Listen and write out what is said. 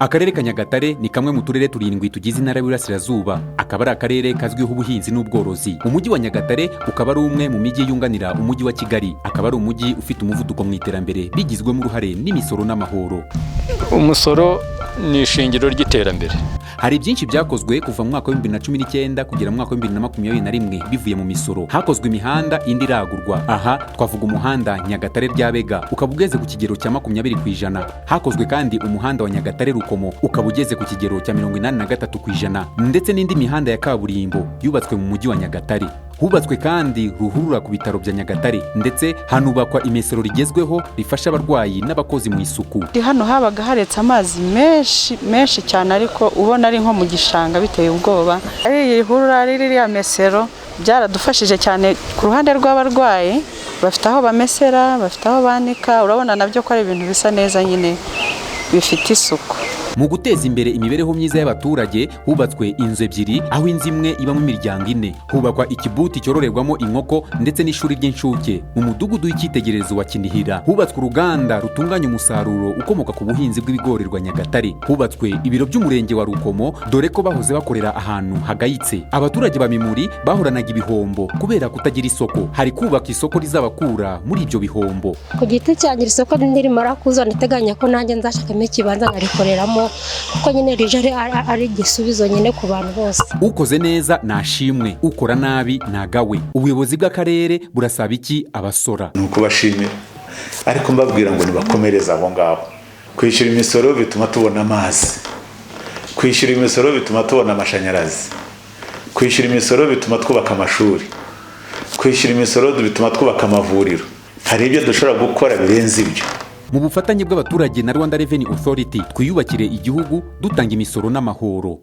Akarere ka Nyagatare ni kamwe mu turere turindwi tugize Intara y'Iburasirazuba, akaba ari akarere kazwiho ubuhinzi n'ubworozi. Umujyi wa Nyagatare ukaba ari umwe mu mijyi yunganira Umujyi wa Kigali, akaba ari umujyi ufite umuvuduko mu iterambere bigizwemo uruhare n'imisoro n'amahoro. Umusoro ni ishingiro ry'iterambere. Hari byinshi byakozwe kuva mu mwaka wa 2019 kugera mu mwaka wa 2021 bivuye mu misoro. Hakozwe imihanda, indi iragurwa. Aha twavuga umuhanda Nyagatare Ryabega, ukaba ugeze ku kigero cya 20%. Hakozwe kandi umuhanda wa Nyagatare Rukomo, ukaba ugeze ku kigero cya 83%, ndetse n'indi mihanda ya kaburimbo yubatswe mu mujyi wa Nyagatare. Hubatswe kandi ruhurura ku bitaro bya Nyagatare, ndetse hanubakwa imesero rigezweho rifasha abarwayi n'abakozi mu isuku. Hano habaga haretse amazi menshi menshi cyane, ariko ubona ari nko mu gishanga, biteye ubwoba. Ari iyi ruhurura, ari ririya mesero, byaradufashije cyane ku ruhande rw'abarwayi. Bafite aho bamesera, bafite aho banika. Urabona nabyo ko ari ibintu bisa neza nyine, bifite isuku. Mu guteza imbere imibereho myiza y'abaturage, hubatswe inzu ebyiri, aho inzu imwe ibamo imiryango ine. Hubakwa ikibuti cyororerwamo inkoko ndetse n'ishuri ry'incuke mu mudugudu w'icyitegererezo wa Kinihira. Hubatswe uruganda rutunganya umusaruro ukomoka ku buhinzi bw'ibigori rwa Nyagatare. Hubatswe ibiro by'Umurenge wa Rukomo, dore ko bahoze bakorera ahantu hagayitse. Abaturage ba Mimuri bahoranaga ibihombo kubera kutagira isoko. Hari kubaka isoko rizabakura muri ibyo bihombo. Ku giti cyanjye, isoko nirimara kuza, ndateganya ko nanjye nzashakamo ikibanza nkarikoreramo, kuko nyine rije ari igisubizo nyine ku bantu bose. Ukoze neza nashimwe, ukora nabi nagawe. Ubuyobozi bw'akarere burasaba iki abasora? Ni ukubashimira, ariko mbabwira ngo nibakomereze aho ngaho. Kwishyura imisoro bituma tubona amazi, kwishyura imisoro bituma tubona amashanyarazi, kwishyura imisoro bituma twubaka amashuri, kwishyura imisoro bituma twubaka amavuriro. Hari ibyo dushobora gukora birenze ibyo. Mu bufatanye bw'abaturage na Rwanda Revenue Authority, twiyubakire igihugu dutanga imisoro n'amahoro.